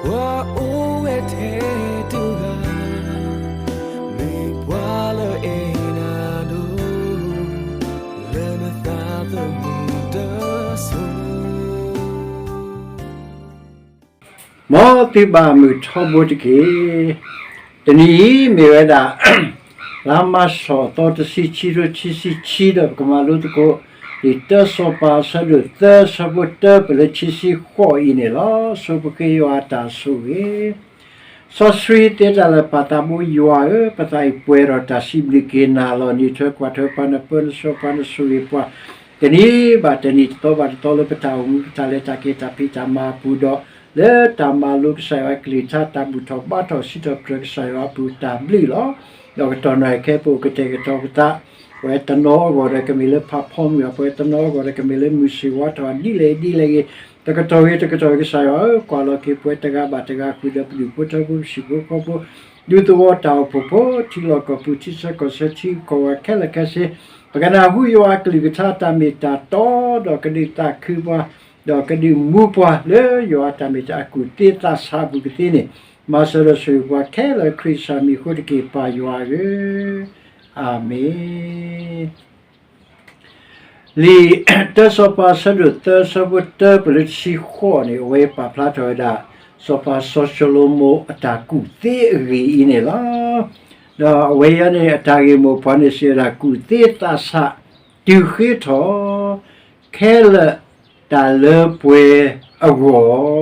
ပှၤအိၣ်ဝဲထဲတဂၤ, မ့ၢ်ပှၤလၢအဲၣ်နၤဒိၣ်, လၢနသးသမူတစိၤ မ်သုဘၣ်မုာ်ထီဘိတက့ၢ်. တနံၤအံၤမ့ၢ်ဝဲဒၣ် လါမၢ်ၡးသီတဆံခံ ခံဆံခံ ဒီးပကမၤလိသကိး လံာ်တၢစီၤပၤအဆၢဒိၣ်သၢ အဆၢဖိတၢ ပလၢခံဆံဃိးအံၤန့ၣ်လီၤ. ဆိပဃ့ယွၤအတၢ်ဆိၣ်ဂ့ၤ စီဆှံသ့တၢ်လၢာ် ပၢ်သးဘိယွၤဧၢ, ပသးအံၤပှဲၤဒီးတၢ်စံးဘျုးက့ၤနၤလီၤ. နံၤထွဲကွၢ်ထွဲပှၤ နပၢနဆှၢပှၤ နဆိၣ်ဂ့ၤပှၤ တနံၤဘၣ်တနံၤ တသီဘၣ်တသီ လၢပတၢ်အိၣ်မူ ပတၢ်လဲၤတၢ်က့ၤ တၢ်ဖံးတၢ်မၤအပူၤဒီး လၢတၢ်မၤလိကစၢ်ယွၤအကလုၢ်ကထါ တၢ်ဘူၣ်ထီၣ်ဘါထီၣ် စံးထီၣ်ပတြၢၤကစၢ်ယွၤအပူၤ တၢ်ဘျုးလီၤ. ဒီးကတီၢ်နီၢ်ခဲအံၤ ပအိၣ်ကတဲာ်ကတီၤပသး ပဝဲတနီၤအဂီၢ်ဒီး ကမ့ၢ်လၢဖးဖီမုၢ်ဧါ, ပဝဲတနီၤအဂီၢ်ဒီး ကမ့ၢ်လၢမုၢ်ဆ့ၣ်ဝါထီၣ် ဒ်လဲၣ်ဒ်လဲၣ်ဂ့ၤ, တကတီၢ်ဂ့ၤတကတီၢ်ဂ့ၤ ကစၢ်ယွၤဧၢ, ကွၢ်လီၤက့ၤပဝဲတဂၤဘၣ်တဂၤ ဃုာ်ဒီးပဒူၣ်ဖိထၢဖိ ပဟံၣ်ဖိဃီဖိ ဒူသဝီတၢ်အိၣ်ဖှိၣ်ဖိ ထံလီၢ်ကီၢ်ပူၤ ထံဆၢကီၢ်ဆၢ ထံဂုၤကီၢ်ဂၤခဲလၢာ်ခဲဆ့, ပကနၢ်ဟူယွၤအကလုၢ်ကထါ တၢ်မ့ၢ်တၢ်တီ ဒီးကဒုးသးခုပှၤ ဒီးကဒုးမူပှၤလၢယွၤအတၢ်မ့ၢ်တၢ်အကူၣ်သ့သးဆးအပူၤကသ့န့ၣ်, မၤစၢၤဒီးဆိၣ်ဂ့ၤပှၤခဲလၢာ် ခရံာ်ကစၢ်မံၤအဃိတက့ၢ် ပၢ်ယွၤဧၢ, အၤမ့ၣ်. လံာ်တၢစီၤပၤအဆၢဒိၣ်သၢ အဆၢဖိတၢ ပလၢတဆံဃိးန့ၣ် အဝဲပာ်ဖျါထီၣ်ဝဲဒၣ် စီၤပၤစီၤၡလိၤမိၣ်အတၢ်ကူၣ်သ့အဂ့ၢ်အံၤန့ၣ်လီၤ. ဒီးအဝဲအံၤန့ၣ် အတၢ်ဂ့ၢ်မိၢ်ပှၢ်န့ၣ် စံးဝဲဒၣ် ကူၣ်သ့သးဆး တုၤဃ့ထီၣ် ခဲလၢာ်တၢ်လၢပှဲၤအဂီၢ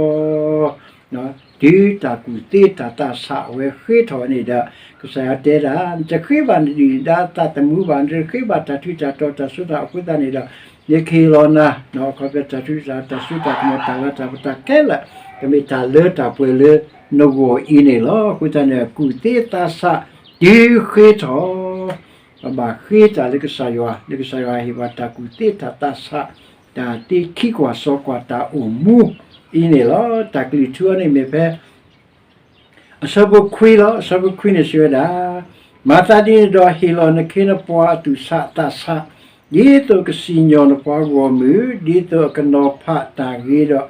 ်, တုၤတၢ်ကူၣ်သ့တၢ်သးဆးအဝဲဃ့ထီၣ်န့ၣ်ဒီး ကစၢ်ယွၤတဲဒၣ် နတဃ့ဘၣ်နဒုၣ်နဒါသးသမူဘၣ်, နတဃ့ဘၣ်တၢ်ထူးတၢ်တီၤတၢ်စိတၢ်အဃိသတးန့ၣ်ဒီး ယကဟ့ၣ်လီၤနၤ ခီဖျိတၢ်ထူးတၢ်တီၤ တၢ်စိတၢ်ကမီၤ တၢ်လၤတၢ်ကပီၤ တၢ်ခဲလၢာ် ကမ့ၢ်တၢ်လၢတၢ်ပှဲၤလၢနဂီၢ်အံၤန့ၣ်လီၤ. အဃိသတးန့ၣ် ကူၣ်သ့သးဆး တုၤဃ့ထီၣ် ပဘၣ်ဃ့တၢ်လၢကစၢ်ယွၤ လၢကစၢ်ယွၤဟ့ၣ်ပှၤတၢ်ကူၣ်သ့တၢ်သးဆး တၢ်သ့ခံကွၢ်စီကွၢ်တၢ်အိၣ်မူအံၤန့ၣ်လီၤ. တၢ်ကလုၢ်ထူအံၤန့ၣ်မ့ၢ်ဖဲ အဆၢဖိခွံလီၤ. အဆၢဖိခွံန့ၣ်စံးဝဲဒၣ်, မၤသးဒ်န့ၣ်ဒီး ဟ့ၣ်လီၤနခ့နပှၤအသူၣ်ဆးသးဆး, ဒ်သိးကစံၣ်ညီၣ်နပှၤဂီၢ်မုၢ်, ဒ်သိးအကနီၤဖးတၢ်ဂ့ၤဒီးတၢ်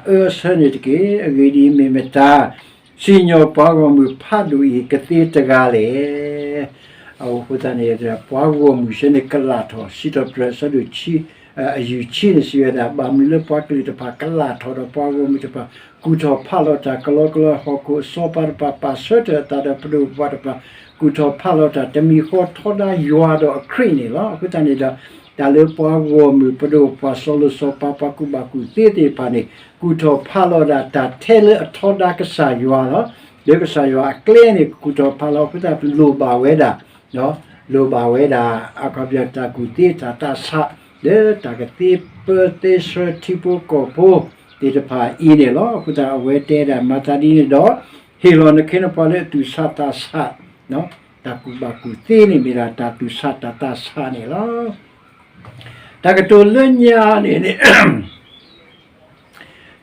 အၢအဆၢန့ၣ်တက့ၢ်. အဂ့ၢ်ဒ်အံၤ, မ့ၢ်မတၤ စံၣ်ညီၣ်ပှၤဂီၢ်မုၢ်ဖးဒိၣ်အံၤကသ့တဂၤလဲၣ်. အဃိသတးန့ၣ် ပှၤဂီၢ်မုၢ်ဆၢန့ၣ်ကလၢ်ထီၣ် စံးထီၣ်ပတြၢၤအဆၢဒိၣ် အယုၢ်ဆံန့ၣ်စံးဝဲဒၣ်, ဘၣ်မနုၤလၢပှၤကလုာ်တဖၣ်ကလၢ်ထီၣ်ဒီးပှၤဂီၢ်မုၢ်တဖၣ် ကူၣ်ထီၣ်ဖးလီၤတၢ်ကလီကလီ, ဟီၣ်ခိၣ်အစီၤပၤတဖၣ် ပာ်ဆၢထၢၣ်အသးဒီးပဒိၣ်ပပှၢ်တဖၣ် ကူၣ်ထီၣ်ဖးလီၤတၢ် တမံၤဃီထီဒါယွၤဒီးအခရံာ်န့ၣ်လီၤ. အဃိသတးန့ၣ်ဒီး တၢ်လၢပှၤဂီၢ်မုၢ် ပဒိၣ်ပပှၢ် စီၤလိၤစီၤပၤ ပှၤကူၣ်ဘၣ်ကူၣ်သ့သ့ၣ်တဖၣ်န့ၣ် ကူၣ်ထီၣ်ဖးလီၤဒၣ်တၢ်ထဲလၢအထီဒါကစၢ်ယွၤလီၤ. လၢကစၢ်ယွၤအကျဲန့ၣ် ကူၣ်ထီၣ်ဖးလီၤ အဃိသတး လိၣ်ဘၣ်ဝဲဒၣ် လိၣ်ဘၣ်ဝဲဒၣ် အခီပညီတၢ်ကူၣ်သ့တၢ်သးဆး လၢတၢ်ကသ့ပၢသ့ဆှၢထံဖိကီၢ်ဖိသ့ၣ်တဖၣ်အံၤန့ၣ်လီၤ. အဃိသတးအဝဲတဲဒၣ် မၤသးဒ်န့ၣ်ဒီး ဟ့ၣ်လီၤနခ့နပှၤလၢအသူၣ်ဆးသးဆး တၢ်ကူၣ်ဘၣ်ကူၣ်သ့န့ၣ်မ့ၢ်ဒၣ်တၢ်သူၣ်ဆးတၢ်သးဆးန့ၣ်လီၤ. တၢ်ကတိၤလၢညါန့ၣ်န့ၣ်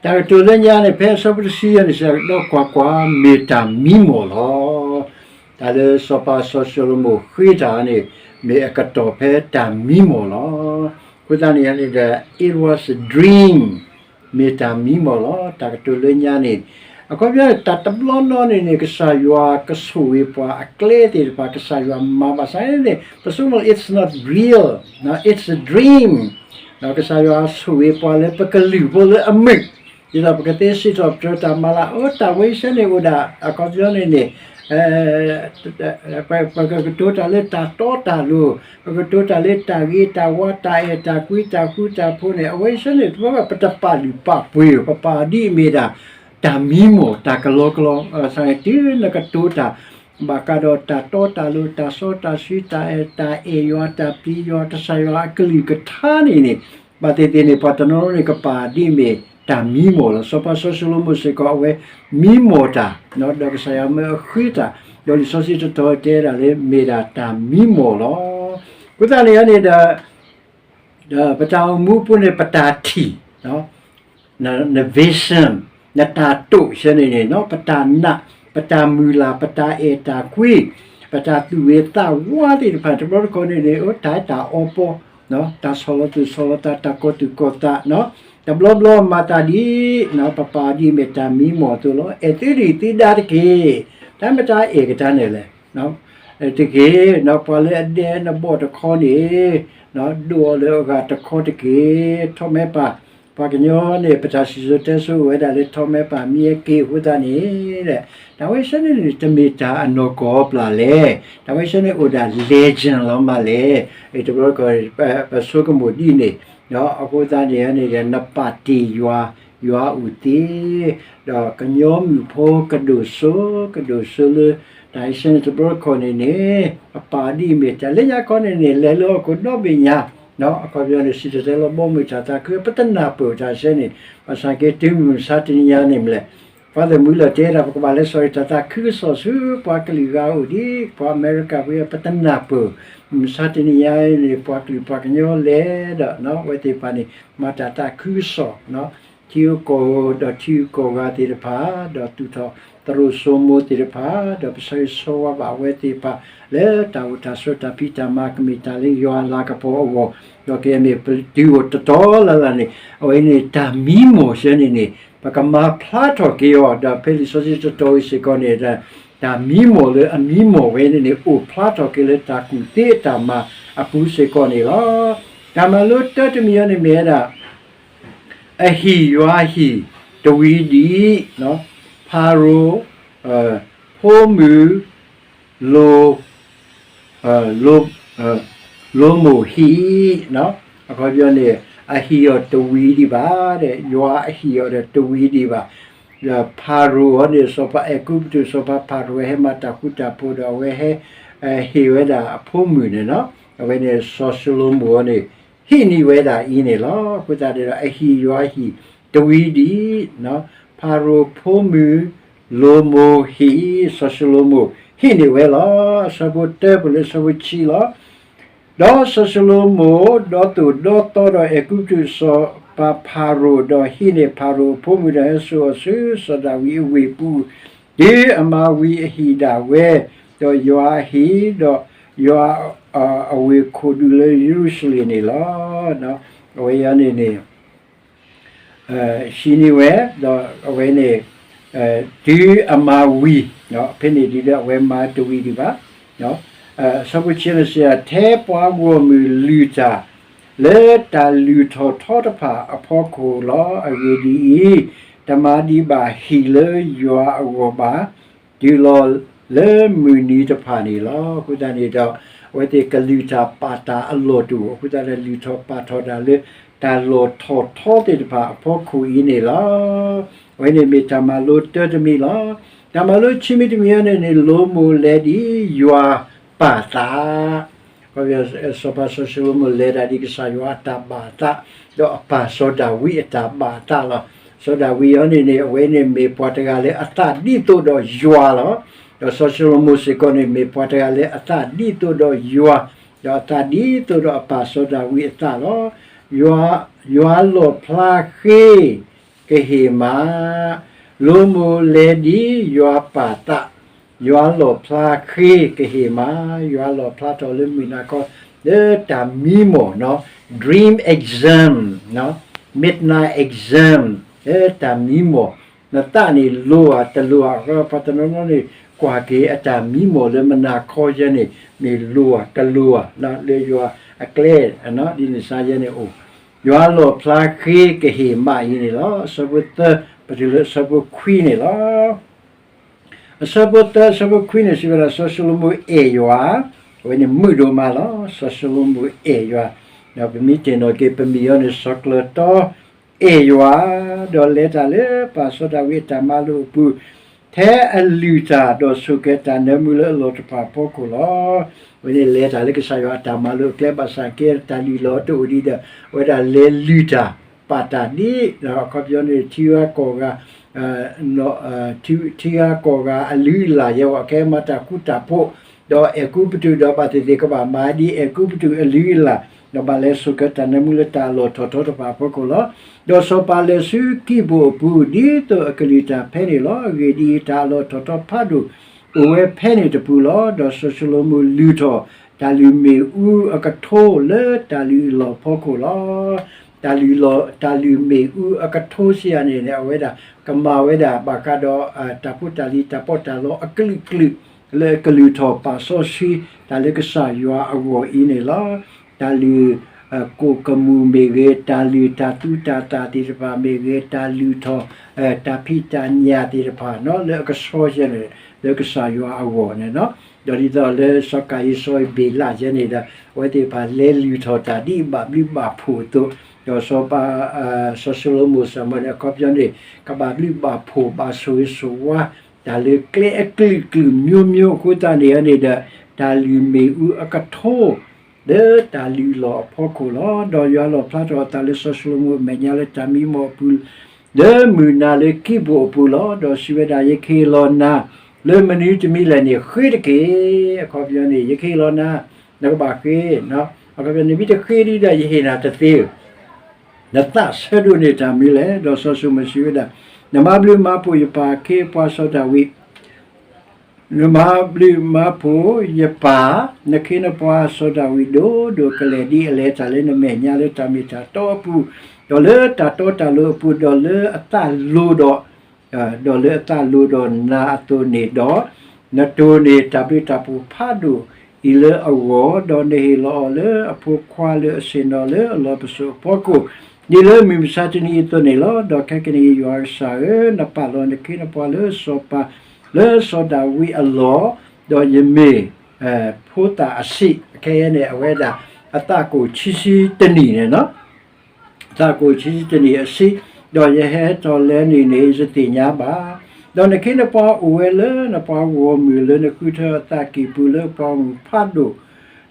တၢ်ကတိၤလၢညါန့ၣ် ဖဲအဆၢဖိတဆံယဲၢ်န့ၣ် စံးဒီးကွၢ်ကွၢ် မ့ၢ်တၢ်မံမီၢ်လီၤ. တၢ်လၢစီၤပၤစီၤၡလိၤမိၣ်ဃ့တၢ်န့ၣ် မ့ၢ်အကတီၢ်ဖဲတၢ်မံမီၢ်လီၤ. အဃိသတးန့ၣ်န့ၣ်ဒီး it was a dream မ့ၢ်တၢ်မံမီၢ်လီၤ. တၢ်ကတိၤလၢညါန့ၣ် အခီပညီန့ၣ် တၢ်တဘျီနီၣ်န့ၣ်န့ၣ် ကစၢ်ယွၤကဆိၣ်ဂ့ၤပှၤအကျဲသ့ၣ်တဖၣ် ကစၢ်ယွၤမၤဘၣ်ဆၣ်န့ၣ် ပဆိကမိၣ် it's not real, it's a dream. ကစၢ်ယွၤဆိၣ်ဂ့ၤပှၤလၢပကလုၢ်ဖိလၢအမုာ် ဒ်သိးပကသ့စံးထီၣ်ပတြၢၤတၢ်မၤလၤ အိၣ်တၢ်ဝဲအံၤဆၢန့ၣ်အိၣ်ဒၣ် အခီပညီန့ၣ်န့ၣ် ပကကတိၤတၢ်လၢတၢ်တီတၢ်လိၤ, ပကတိၤတၢ်လၢတၢ်ဂ့ၤတၢ်ဝါ တၢ်အဲၣ်တၢ်ကွံ တၢ်ဃူတၢ်ဖိးန့ၣ် အဝဲအံၤဆၢန့ၣ် ပဘၣ်ပတပာ်လုၢ်ပာ်ပှ့ၤ ပပာ်ဒ်အမ့ၢ်ဒၣ် တၢ်မံမီၢ်တၢ်ကလီကလီ စ့ၢ်ကီးတုၤနကတိၤတၢ် ဘၣ်ဃးဒီးတၢ်တီတၢ်လိၤ တၢ်စီတၢ်ဆှံ တၢ်အဲၣ် တၢ်အဲၣ်ယွၤ တၢ်ပျံၤယွၤ ကစၢ်ယွၤအကလုၢ်ကထါန့ၣ်န့ၣ် ဘၣ်သ့ၣ်သ့ၣ်န့ၣ် ပှၤတနီၤနီၤန့ၣ် ကပာ်ဒ်အမ့ၢ်တၢ်မံမီၢ်လီၤ. စီၤပၤစီၤၡလိၤမိၣ်စ့ၢ်ကီး အဝဲမံမီၢ်တၢ် ဒီးကစၢ်ယွၤမၢအဃ့တၢ် ဒီးလံာ်စီဆှံတတီၤတဲဒၣ်လၢ မ့ၢ်ဒၣ်တၢ်မံမီၢ်လီၤ. အဃိသတးန့ၣ်န့ၣ်ဒီး ဒီးပတၢ်အိၣ်မူအပူၤန့ၣ် ပတၢ်ထံၣ် န vision နတၢ်တိာ်ဆၢန့ၣ်န့ၣ် ပတၢ်နာ် ပတၢ်မုၢ်လၢ် ပတၢ်အဲၣ်တၢ်ကွံ ပတၢ်သူၣ်ဂ့ၤသးဝါသ့ၣ်တဖၣ် တဘျီတခီၣ်န့ၣ်န့ၣ် တၢ်အဲၣ်တၢ်အီပီ တၢ်ဆီၣ်လီၤသူၣ်ဆီၣ်လီၤသး တၢ်ကီၤသူၣ်ကီၤသး တဘျီဘျီမၤတၢ်ဒ် ပပာ်အီၤဒ်အမ့ၢ်တၢ်မံမီၢ်အသိးလီၤ. အဲၣ်သုဒံးသုဒါတက့ၢ်. တၢ်မ့ၢ်တၢ်အဲၣ်ကတၢၢ်န့ၣ်လဲၣ် တက့ၢ်. ပှၤလၢအဒဲနဘီၣ်တခီန့ၣ် ဒိးအီၤလၢအဂၤတခီတက့ၢ်. ထီၣ်မဲပၢ်, ပှၤကညီန့ၣ် ပတၢ်စံၣ်စိၤတဲစိၤအိၣ်ဝဲဒၣ်လၢထီၣ်မဲပၢ်မံအက့ၢ်အဃိသတးန့ၣ် တၢ်ဝဲဆၢန့ၣ်န့ၣ် တမ့ၢ်တၢ်အနီၢ်ကီၢ်ပျၢ်လဲၣ်. တၢ်ဝဲဆၢန့ၣ်အိၣ်ဒၣ် legend လီၤမးလဲၣ်. တဘျီတခီၣ် ပဆိကမိၣ်ဒ်န့ၣ် အဃိသတးန့ၣ်န့ၣ် နပာ်တ့ၢ်ယွၤ, ယွၤအိၣ်သ့, ဒီးကညီမုၣ်ဖိကဒိၣ်စိ, ကဒိၣ်စိလၢ တၢ်အံၤဆၢန့ၣ်တဘျီတခီၣ်န့ၣ်န့ၣ် အပာ်ဒ်အမ့ၢ်တၢ် လၢညါခီန့ၣ်န့ၣ် လဲၤလၢဟီၣ်ခိၣ်ဒီဘ့ၣ်ညါ အခီပညီန့ၣ် စံၣ်တဲၤတဲလီၤဘီမုၢ်တၢ်သးခု ပတနၢ်ပၢၢ်တၢ်ဆၢန့ၣ် ဘၣ်ဆၣ်က့တုၤမုၢ်မဆါတနံၤညါန့ၣ်မ့ၢ်လဲၣ် Father Muller တဲဒၣ် ပကဘၣ်လဲၤစိာ်အီၤတၢ်သးခုကစီၣ်ဆူ ပှၤကလုာ်ဂၤအိၣ်ဒ် ပှၤအမဲရကၤဝဲ ပတနၢ်ပၢၢ် မုၢ်မဆါတနံၤညါန့ၣ် ပှၤကလုာ်ပှၤကညီလဲၣ်ဒီး အဝဲသ့ၣ်တဖၣ်န့ၣ် မၤတၢ်သးခုကစီၣ် ထံဂုၤကီၢ်ဂၤဒီးထံဂုၤကီၢ်ဂၤသ့ၣ်တဖၣ် ဒီးသူၣ်ထီၣ်သရိာ်စိမိၤသ့ၣ်တဖၣ် ဒီးပဆၢဂ့ၤဆၢဝါဘၣ်အဝဲသ့ၣ်တဖၣ် လၢတၢ်အိၣ်တၢ်ဆိးတၢ်ဖံးတၢ်မၤကမ့ၢ်တၢ်လၢယွၤအလၤကပီၤအဂီၢ် ဒီးကမ့ၢ်ပတုၤအိၣ်တတီၤလၢ်လၢ်န့ၣ် အဝဲန့ၣ်တၢ်မံမီၢ်ဆၢန့ၣ်န့ၣ် ပကမၤဖျါထီၣ်က့ၤအီၤ ဒီးဖဲလံာ်စီဆှံတတီၤအံၤစ့ၢ်ကီးန့ၣ် တၢ်မံမီၢ်လၢအမံမီၢ်ဝဲန့ၣ်န့ၣ် အိၣ်ဖျါထီၣ်က့ၤလၢတၢ်ကူၣ်သ့အတၢ်မၤအပူၤစ့ၢ်ကီးန့ၣ်လီၤ. တၢ်မၤလိတၢတမံၤအံၤန့ၣ်မ့ၢ်ဝဲဒၣ် အဟံၣ်ယွၤအဟံၣ်တဝံၤဒံး, ဖၤရိၤ, ဖိမုၣ်, လိၤ, လိၤမိၢ်ဟံၣ်, အခီပညီန့ၣ် အဟံၣ်အီၤတဝံၤဒံးဘၣ်, ယွၤအဟံၣ်အီၤဒီးတဝံၤဒံးဘၣ်. ဒီးဖၤရိၤအံၤန့ၣ် စီၤပၤအဲၤကူပတူး စီၤပၤဖၤရိၤဟဲမၤတၢ်ဃူတၢ်ဖိးဒီးအဝဲဟဲ ဟ့ၣ်ဝဲဒၣ်အဖိမုၣ်န့ၣ်လီၤ. အဝဲန့ၣ်စီၤၡလိၤမိၣ်အံၤန့ၣ် ဟံးန့ၢ်ဝဲဒၣ်အံၤန့ၣ်လီၤ. အဃိသတးဒီး အဟံၣ်ယွၤအဟံၣ်တဝံၤဒံး, ဖၤရိၤဖိမုၣ် လိၤမိၢ်ဟံၣ် စီၤၡလိၤမိၣ် ဟံးန့ၢ်ဝဲလီၤ. အဆၢဖိတၢပှဲၤလၢအဆၢဖိဆံလီၤ. ဒီးစီၤၡလိၤမိၣ် ဒီသိၣ်ဒီသီဒီးအဲၤကူပတူးစီၤပၤဖၤရိၤ, ဒီးဟံးန့ၢ်ဖၤရိၤအဖိမုၣ်ဒီးဟဲစိာ်အီၤဆူစီၤဒၤဝံးအဝ့ၢ်ပူၤ, တုၤအမၤဝံၤအဟံၣ်ဒၣ်ဝဲ, ဒီးယွၤအဟံၣ်, ဒီးယွၤအဝ့ၢ်ခိၣ်ဒူၣ်လၢယရူၤၡလ့ၣ်န့ၣ်လီၤ. အဝဲအံၤန့ၣ်န့ၣ် ဟံးန့ၢ်ဝဲ, ဒီးအဝဲန့ၣ် တုၤအမၤဝံၤ, ဖဲန့ၣ်ဒ်ဒီးအဝဲမၤတဝံၤဒံးဘၣ်. အဆၢဖိဆံန့ၣ်စံး ထဲပှၤဂီၢ်မုၢ်လုၢ်တၢ် လၢတၢ်လုၢ်ထီၣ်ထီတဖၣ်အဖီခိၣ်လီၤ. အဂ့ၢ်ဒ်အံၤ, တမၤဒံးဘၣ်ဟံၣ်လၢယွၤအဂီၢ်ဘၣ် တုၤလီၤလၢမုၢ်နံၤတဖၣ်န့ၣ်လီၤ. အဃိသတးန့ၣ်ဒီး အဝဲသ့ၣ်ကလုၢ်တၢ်ပာ်တၢ်အလီၢ်တအိၣ်, အဃိသတးဒီး လုၢ်ထီၣ်ပာ်ထီၣ်တၢ်လၢတၢ်လီၢ်ထီၣ်ထီသ့ၣ်တဖၣ်အဖီခိၣ်အံၤန့ၣ်လီၤ. အဝဲန့ၣ်မ့ၢ်တၢ်မၤလိတၢတမံၤလီၤ. တၢ်မၤလိခံမံၤတမံၤအံၤန့ၣ်န့ၣ် လိၤမိၢ်လဲၤဒ်ယွၤပာ်သး စီၤပၤစီၤၡလိၤမိၣ်လဲၤတၢ်ဒ်ကစၢ်ယွၤအတၢ်ဘၣ်အသး, ဒီးအပၢ်စီၤဒၤဝံးအတၢ်ဘၣ်အသးလီၤ. စီၤဒၤဝံးအံၤန့ၣ်န့ၣ် အဝဲန့ၣ်မ့ၢ်ပှၤတဂၤလၢအသးဒ်သိးဒီးယွၤလီၤ. ဒီးစီၤၡလိၤမိၣ်စ့ၢ်ကီးန့ၣ် မ့ၢ်ပှၤတဂၤလၢအသးဒ်သိးဒီးယွၤ, ဒီးအသးဒ်သိးဒီးအပၢ်စီၤဒၤဝံးအသးလီၤ. ယွၤလီၣ်ဖျါဃ့ကဟ့ၣ်မး, လိၤမိၢ်လဲၤဒ်ယွၤပာ်သး, ယွၤလီၣ်ဖျါဃ့ကဟ့ၣ်မး, ယွၤလီၣ်ဖျါထီၣ်လၢမုၢ်နၤခီ လၢတၢ်မံမီၢ်, dream exam, midnight exam, လၢတၢ်မံမီၢ်, နသးန့ၣ်လိၤဧါတလိၤဧါ, ပှၤတနီၤနီၤန့ၣ် ကွၢ်က့ၤအတၢ်မံမီၢ်လၢမုၢ်နၤခီယဲန့ၣ် မ့ၢ်လိၤဧါတလိၤဧါ, လၢယွၤအကျဲ ဒ်န့ၣ်စ့ၢ်ယဲန့ၣ်အိၣ်, ယွၤလီၣ်ဖျါဃ့ကဟ့ၣ်မးအံၤန့ၣ်လီၤ. အဆၢဖိသၢ ပတုၤလၢအဆၢဖိခွံန့ၣ်လီၤ. အဆၢဖိသၢ အဆၢဖိခွံန့ၣ် စံးဝဲဒၣ် စီၤၡလိၤမိၣ်အဲၣ်ယွၤ, အဝဲန့ၣ်မုာ်ဒိၣ်မးလီၤ. စီၤၡလိၤမိၣ်အဲၣ်ယွၤ, ဒီးပမ့ၢ်တ့ၢ်နီၣ်က့ၤ ပမ့ၢ်ယီၤန့ၣ် စီၤကျၢၤတီအဲၣ်ယွၤ, ဒီးလဲၤတၢ်လၢပၢ်စီၤဒၤဝံးအတၢ်မၤလိာ်အပူၤ, ထဲအလုၢ်တၢ်ဒီးဆိၣ်ကဲၤတၢ်နၢမူလၢအလီၢ်တဖၣ်အဖီခိၣ်လီၤ. အဝဲန့ၣ်လဲၤတၢ်လၢကစၢ်ယွၤအတၢ်မၤလိာ်အကျဲ ဘၣ်ဆၣ်က့တၢ်လုၢ်လီၢ်တအိၣ်ဒံးဒီး အဝဲဒၣ်လဲၤလုၢ်တၢ် ပာ်တၢ်ဒ် အခီပညီန့ၣ် ထံဂၤကီၢ်ဂၤ ထံဂၤကီၢ်ဂၤအလုၢ်အလၢ်ယဲဝဲ ကဲမၤတၢ်ဃူတၢ်ဖိး, ဒီးအဲၤကူပတူးဒီးဘၣ်သ့ၣ်သ့ၣ်ကဘၣ်မၤဒ်အဲၤကူပတူးအလုၢ်အလၢ်, ဒီးဘၣ်လဲၤဆိၣ်ကဲၤတၢ်နၢမူလၢတၢ်အလီၢ်ထီၣ်ထီတဖၣ်အဖီခိၣ်လီၤ. ဒီးစီၤပၤလဲၤဆူကံၢ်ဘိၣ်အပူၤ ဒ်သိးအကလုၢ်တၢ်ဖဲန့ၣ်လီၤ. အဂ့ၢ်ဒ်အံၤ, တၢ်အလီၢ်ထီၣ်ထီဖးဒိၣ် အိၣ်ဝဲဖဲန့ၣ်တပူၤလီၤ. ဒီးစီၤၡလိၤမိၣ်လုၢ်ထီၣ်တၢ်လုၢ်မ့ၣ်အူအကထိလၢတၢ်လုၢ်အလီၢ်အဖီခိၣ်လီၤ. တၢ်လုၢ်လီၤ တၢ်လုၢ်မ့ၣ်အူအကထိစံးယၤန့ၣ်န့ၣ် အဝဲဒၣ် ကမၤဝဲဒၣ်ဘၣ်ဃးဒီး တၢ်ဖိတၢ်လံၤ တၢ်ပီးတၢ်လီအကလုာ်ကလုာ် လၢကလုၢ်ထီၣ်ပာ်စီဆှံ တၢ်လၢကစၢ်ယွၤအဂီၢ်အံၤန့ၣ်လီၤ. တၢ်လုၢ် ကိၣ်ကမူၣ်မ့ၢ်ဂ့ၤ, တၢ်လုၢ်တၢ်သူတၢ်သၣ်သ့ၣ်တဖၣ်မ့ၢ်ဂ့ၤ, တၢ်လုၢ်ထီၣ် တၢ်ဖံးတၢ်ညၣ်သ့ၣ်တဖၣ်နီၤ လၢအကဆှီယဲန့ၣ် လၢကစၢ်ယွၤအဂီၢ်န့ၣ်နီၤ. ဒီးဒ်သိးလၢစီၤကၤယံၤစီၤအၤဘ့းလးယဲန့ၣ်ဒီး အဝဲသ့ၣ်တဖၣ်လဲၤလုၢ်ထီၣ်တၢ်ဒ်ဘၣ်ဘျုးဘၣ်ဖှိၣ်အသိး, ဒီးစီၤပၤ စီၤၡလိၤမိၣ်စ့ၢ်ကီးန့ၣ် အခီပညီန့ၣ် ကဘၣ်ဘျုးဘၣ်ဖှိၣ်ဘၣ်ဆိၣ်ဂ့ၤဆိၣ်ဝါ တၢ်လၢကျဲအကလုာ်ကလုာ်မျိုးမျိုးအဃိသတးန့ၣ်န့ၣ်ဒီး တၢ်လုၢ်မ့ၣ်အူအကထိ လၢတၢ်လုၢ်လီၢ်အဖီခိၣ်လီၤ. ဒီးယွၤလီၣ်ဖျါထီၣ်အသးလၢစီၤၡလိၤမိၣ်အမဲာ်ညါလၢတၢ်မံမီၢ်အပူၤ လၢမုၢ်နၤလၢကံးဘိၣ်အပူၤလီၤ. ဒီးစံးဝဲဒၣ် ယကဟ့ၣ်လီၤနၤ လၢမနုၤတမံၤလဲၣ်န့ၣ် ဃ့တက့ၢ်. အခီပညီန့ၣ် ယကဟ့ၣ်လီၤနၤ နကဘၣ်ဃ့, အခီပညီန့ၣ် မ့ၢ်တဃ့ဒီး ယဟ့ၣ်နၤတသ့ဧၢ နသးဆၢဒိၣ်န့ၢ်တၢ်မနုၤလဲၣ်. ဒီးစီၤၡလိၤမိၣ်စံးဝဲဒၣ်, နမၤဘျုးမၤဖှိၣ်ယပၢ်အခ့အပှၤစီၤဒၤဝံး, နမၤဘျုးမၤဖှိၣ်ယပၢ် နခ့နပှၤစီၤဒၤဝံးဒိၣ်ဒိၣ်ကလဲာ် ဒ်အလဲၤတၢ်လၢနမဲာ်ညါလၢတၢ်မ့ၢ်တၢ်တီအပူၤ, ဒီးလၢတၢ်တီတၢ်လိၤအပူၤ, ဒီးလၢအသးလိၤဒီး ဒီးလၢအသးလိၤဒီးနၤအသိးန့ၣ်ဒီး, နတိၢ်န့ၢ်တၢ်ဘျုးတၢ်ဖှိၣ်ဖးဒိၣ်အံၤလၢအဂီၢ်, ဒီးနဟ့ၣ်လီၤအီၤလၢအဖိခွါလၢအဆ့ၣ်နီၤလၢအလီၢ်ပစိာ်အဖီခိၣ်, ဒ်လၢမုၢ်မဆါတနံၤအသိးန့ၣ်လီၤ. ဒီးခဲကနံၣ်အံၤ ယွၤကစၢ်ဧၢ, နပာ်လီၤနခ့နပှၤလၢစီၤပၤ လၢစီၤဒၤဝံးအလီၢ်, ဒီးယမ့ၢ်ဖိသၣ်အဆံး, အခဲအံၤန့ၣ် အဝဲဒၣ် အသးကိၣ်ဆံဆံတနံၣ်န့ၣ်လီၤ. သးကိၣ်ဆံဆံတနံၣ်အဆံး, ဒီးယဟဲထီၣ်လဲၤန့ၣ်န့ၣ် ယတသ့ၣ်ညါဘၣ်. ဒီးနခ့နပှၤအိၣ်ဝဲလၢနပှၤဂီၢ်မုၢ်လၢနဃုထၢအသးကံၢ်ပူၤ လၢပှၤဂီၢ်မုၢ်ဖးဒိၣ်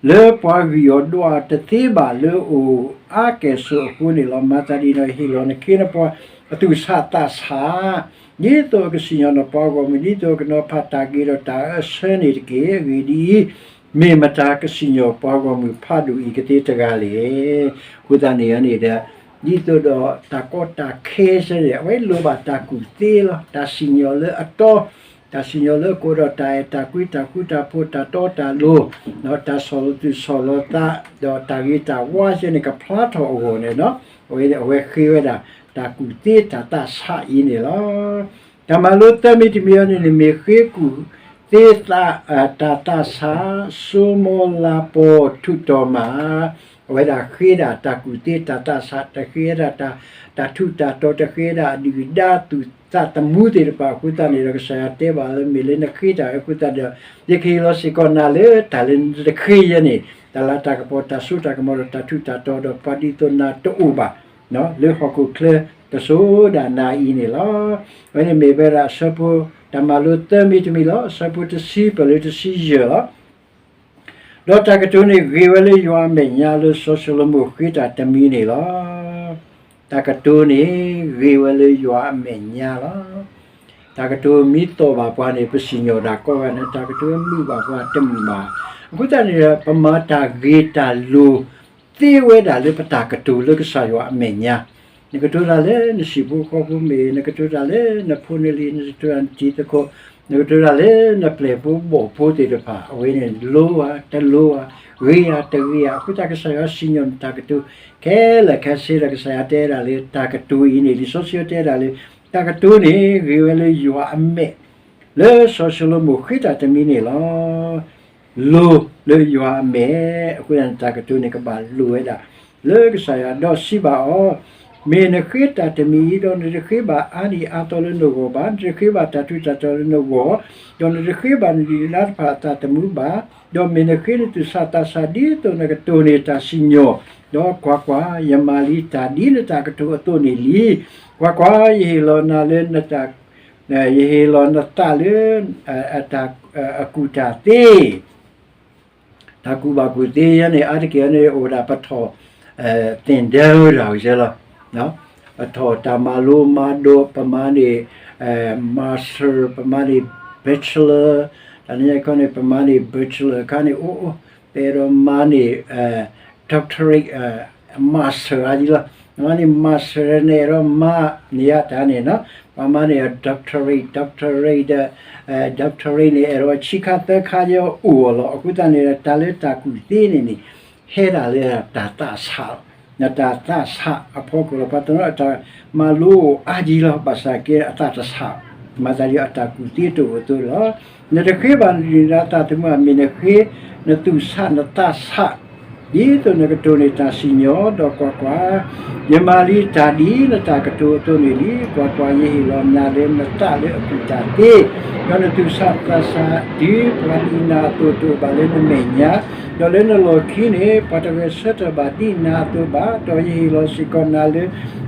လၢပှၤဂံၢ်အီၤဒွးတသ့ဘၣ်လၢအအိၣ်အါကဲၣ်ဆိးအဃိန့ၣ်လီၤ. မၤသးဒ်န့ၣ်ဒီး ဟ့ၣ်လီၤနခ့နပှၤအသူၣ်ဆးသးဆး, ဒ်သိးအကစံၣ်ညီၣ်နပှၤဂီၢ်မုၢ်, ဒ်သိးအကနီၤဖးတၢ်ဂ့ၤဒီးတၢ်အၢအဆၢန့ၣ်တက့ၢ်. အဂ့ၢ်ဒ်အံၤ, မ့ၢ်မတၤကစံၣ်ညီၣ်ပှၤဂီၢ်မုၢ်ဖးဒိၣ်အံၤကသ့တဂၤလဲၣ်. အဃိသတးန့ၣ်န့ၣ်ဒီး ဒ်သိးဒီးတၢ်ကီတၢ်ခဲဆၢန့ၣ် အဝဲလိၣ်ဘၣ်တၢ်ကူၣ်သ့လီၤ. တၢ်စံၣ်ညီၣ်လၢအတီ, တၢ်စံၣ်ညီၣ်လၢအကအိၣ်ဒီးတၢ်အဲၣ်တၢ်ကွံ တၢ်ဃူတၢ်ဖိး တၢ်တီတၢ်လိၤ, ဒီးတၢ်ဆီၣ်လီၤသူၣ်ဆီၣ်လီၤသး, ဒီးတၢ်ဂ့ၤတၢ်ဝါဆၢန့ၣ် ကဖျါထီၣ်အဂီၢ်န့ၣ်လီၤ. အဝဲဃ့ဝဲဒၣ် တၢ်ကူၣ်သ့တၢ်သးဆးအံၤန့ၣ်လီၤ. တၢ်မၤလိသၢမံၤတမံၤအံၤန့ၣ်န့ၣ် မ့ၢ်ဃ့ကူၣ်သ့ တၢ်သးဆး စိမိၤလၤပီၤထူးတီၤမး, အဝဲဒၣ်ဃ့ဒၣ်တၢ်ကူၣ်သ့တၢ်သးဆး, တဃ့ဒၣ်တၢ်ထူးတၢ်တီၤ, တဃ့ဒၣ်အဒုၣ်အဒါ သူၣ်သးသမူသ့ၣ်တဖၣ်အဃိသတးန့ၣ်ဒီး ကစၢ်ယွၤတဲဘၣ်လၢ မ့ၢ်လၢနဃ့တၢ်အဃိသတးဒီး ယကဟ့ၣ်လီၤစ့ၢ်ကီးနၤလၢတၢ်လၢနတဃ့ယဲန့ၣ် တၢ်လၤတၢ်ကပီၤ တၢ်စိတၢ်ကမီၤဒီးတၢ်ထူးတၢ်တီၤဒီး ပှၤဒ်သိးနၤတအိၣ်ဘၣ် လၢဟီၣ်ခိၣ်ချၢ ကစိဒၣ်နၤအံၤန့ၣ်လီၤ. အဝဲန့ၣ်မ့ၢ်ဝဲဒၣ်အဆၢဖိ တၢ်မၤလိသၢမံၤတမံၤလီၤ. အဆၢဖိတဆံပၢၢ်လၢတဆံယဲၢ်လီၤ. ဒီးတၢ်ကတိၤန့ၣ်ဂ့ၤဝဲလၢယွၤအမဲာ်ညါ လၢစီၤၡလိၤမိၣ်ဃ့တၢ်တမံၤန့ၣ်လီၤ. တၢ်ကတိၤန့ၣ်ဂ့ၤဝဲလၢယွၤအမဲာ်ညါလီၤ. တၢ်ကတိၤမ့ၢ်သီၣ်ဘၣ်ပှၤန့ၣ် ပစံၣ်ညီၣ်တၢ်ကိးဂၤန့ၣ်, တၢ်ကတိၤမုာ်ဘၣ်ပှၤတမုာ်ဘၣ်. အဃိသတးန့ၣ်ဒီး ပမၤတၢ်ဂ့ၤတၢ်လိၤ သ့ဝဲဒၣ်လၢပတၢ်ကတိၤလၢကစၢ်ယွၤအမဲာ်ညါ. နကတိၤတၢ်လၢနဟံၣ်ဖိဃီဖိမ့ၢ်, နကတိၤတၢ်လၢနဖိနလံၤ, နကတိၤတၢ်နတံၤသကိး, နကတိၤတၢ်လၢနပျဲၢ်ဖိဘီၣ်ဖိသ့ၣ်တဖၣ်, အဝဲန့ၣ်လိဧါတလိဧါ, ဂ့ၤဧါတဂ့ၤဧါ, အဃိသတးကစၢ်ယွၤစံၣ်ညီၣ်နတၢ်ကတိၤ ခဲလၢာ်ခဲဆ့ဒီး ကစၢ်ယွၤတဲဒၣ်လၢတၢ်ကတိၤအံၤန့ၣ် လံာ်စီဆှံတဲဒၣ်လၢ တၢ်ကတိၤန့ၣ် ဂ့ၤဝဲလၢယွၤအမဲာ် လၢစီၤၡလိၤမိၣ်ဃ့တၢ်တမံၤန့ၣ်လီၤ. လိၤလၢယွၤအမဲာ်, အဃိသတးန့ၣ် တၢ်ကတိၤန့ၣ် ကဘၣ်လိၤဝဲဒၣ် လၢကစၢ်ယွၤ, ဒီးစံးဘၣ်အီၤ, မ့ၢ်နဃ့တၢ်တမံၤအံၤ, ဒီးနတဃ့ဘၣ်အါနံၣ်အါသီလၢနဂီၢ်ဘၣ်, နတဃ့ဘၣ်တၢ်ထူးတၢ်တီၤလၢနဂီၢ်, ဒီးနတဃ့ဘၣ်နဒုၣ်နဒါတဖၣ်အသးသမူဘၣ်, ဒီးမ့ၢ်နဃ့နသူၣ်ဆးသးဆး ဒ်သိးနကတိၢ်န့ၢ်တၢ်စံၣ်ညီၣ်, ဒီးကွၢ်ကွၢ်, ယမၤလံတၢ်ဒ်နတၢ်ကတိၤအသိးန့ၣ်လံ. ကွၢ်ကွၢ်, ယဟ့ၣ်လီၤနၤလၢနတၢ် ယဟ့ၣ်လီၤနသးလၢ တၢ်ကူၣ်တၢ်သ့, တၢ်ကူၣ်ဘၣ်ကူၣ်သ့ယဲန့ၣ် အါတက့ၢ်န့ၣ် အိၣ်ဒၣ်ပထီၣ် သ့ၣ်ဒၢဝဲဒၣ်အီၤယဲလီၤ. ပထီၣ်တၢ်မၤလိမၤဒိး ပမၤန့ၢ် master, ပမၤန့ၢ် bachelor, တၢ်န့ၣ်အခါန့ၣ် ပမၤန့ၢ် bachelor အခါန့ၣ် အိၣ်အိၣ် ပအဲၣ်ဒိးမၤန့ၢ် doctorate, master အါဒ်လီၤ. နမၤန့ၢ် master န့ၣ် အဲၣ်ဒိးမၤန့ၢ်ယၤတၢ်န့ၣ်နီၤ, ပှၤမၤန့ၢ် doctorate, doctorate ဒီး doctorate န့ၣ် အဲၣ်ဒိးဆံးခါသၢခါယအိၣ်အီၤလီၤ. အဃိသတးန့ၣ်ဒီး တၢ်လၢတၢ်ကူၣ်သ့န့ၣ်န့ၣ် ဟဲဒၣ်လၢတၢ်သးဆးလီၤ. နတၢ်သးဆးအဖီခိၣ်လီၤ. ပှၤတနီၤအတၢ်မၤလိအိၣ်အါကံလီၤ, ဘၣ်ဆၣ်က့အသးတဆး, မၤသးဒ်အတၢ်ကူၣ်သ့တအိၣ်အသိးလီၤ. နတဃ့ဘၣ်နတၢ်သးသမူဧါ, မ့ၢ်နဃ့နသူၣ်ဆးနသးဆး ဒ်သိးနကတိၤန့ၢ်တၢ်စံၣ်ညီၣ်, ဒီးကွၢ်ကွၢ်, ယမၤလံတၢ်ဒ်နတၢ်ကတိၤအသိးန့ၣ်လံ. ကွၢ်ကွၢ်, ယဟ့ၣ်လီၤနၤလၢနသးလၢအကူၣ်တၢ်သ့, ဒီးနသူၣ်ဆးနသးဆး တုၤပှၤဒံးနၤအသိးတအိၣ်ဘၣ်လၢနမဲာ်ညါ, ဒီးလၢနလီၢ်ခံန့ၣ် ပှၤတဂဲၤဆၢထၢၣ်ဘၣ်ဒံးနၤအသိးဘၣ်, ဒီးယဟ့ၣ်လီၤစ့ၢ်ကီးနၤလၢ